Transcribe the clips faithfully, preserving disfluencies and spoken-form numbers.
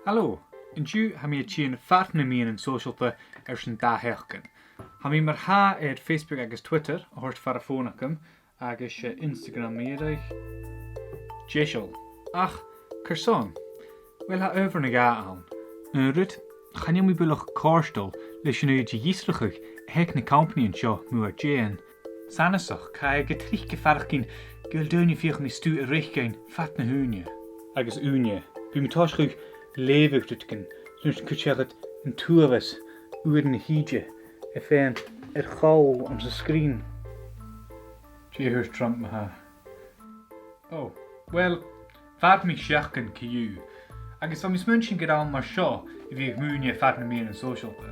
Halò, an-diugh tha mi a' tighinn far na meadhanan sòisealta airson dà sheachdain. Tha mi mar-thà air Facebook agus Twitter a thoirt far am fòn agam, agus, eh, Instagram mu dheireadh. Deiseil. Ach carson? Uill, tha adhbhar no dhà ann. An aon rud, chan eil mi buileach cofhurtail leis an uiread de dh'fhiosrachadh a th' aig na companaidhean seo mu ar deidhinn. Sanasachd, tha e gu tric a' faireachdainn gu bheil daoine a' feuchainn ri stuth a reic dhuinn fad na h-ùine. Agus ùine. Bidh mi a' tòiseachadh leughadh rudeigin, 's an uair sin cuir seachad an t-uabhas uairean a thìde a' faighinn air chall anns an sgrìn. Dè thuirt Trump ma-thà? Ò, uill, mhair mi seachdain co-dhiù, agus bha mi a' smaointinn gur ann mar seo a bhiodh m' ùine far na meadhanan sòisealta.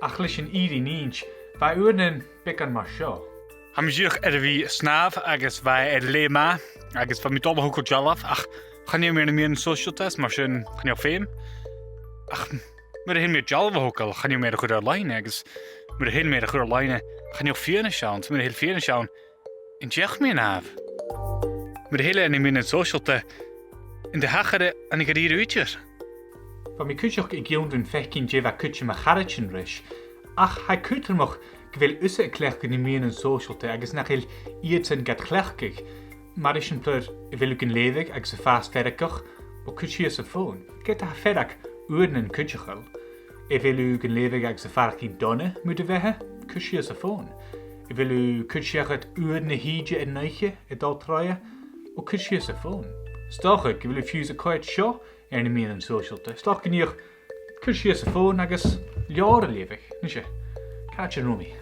Ach leis an fhìrinn inns, bha e uaireannan beagan mar seo. Tha mi dìreach air a bhith a' snàmh agus bha e air leth math agus bha mi a' dol a thogail dealbh, ach chan eil mi air na meadhanan sòisealta, is mar sin chan eil feum. Ach mura h-eil mi air dealbh a thogail, chan eil mi air a chur air-loidhne, agus mura h-eil mi air a chur air-loidhne, chan eil fianais ann, is mura h-eil fianais ann, an deach mi a-nall? Mura h-eil e air na meadhanan sòisealta, an do thachair e an-dràsta? Bha mi cuideachd ag ionndrainn faicinn dè bha cuid de mo charaidean ris, ach tha e cudromach gu bheil thusa a' cleachdadh na meadhanan sòisealta agus nach eil iadsan gad chleachdadh, mar eisimpleir, a bheil thu gan leughadh agus a' fàs feargach, o cuir sìos am fòn. Ged a tha fearg uaireannan cuideachail, a bheil thu gan leughadh agus a' faireachdainn dona mu do bheatha, cuir sìos am fòn. A bheil thu a' cur seachad uairean a thìde an oidhche a' dol troimhe, o cuir sìos am fòn. 'S dòcha gu bheil thu fiù 's a' coimhead seo air na meadhanan sòisealta. 'S dòcha gun deach cuir sìos am fòn agus leabhar a leughadh. Nise, càit an robh mi?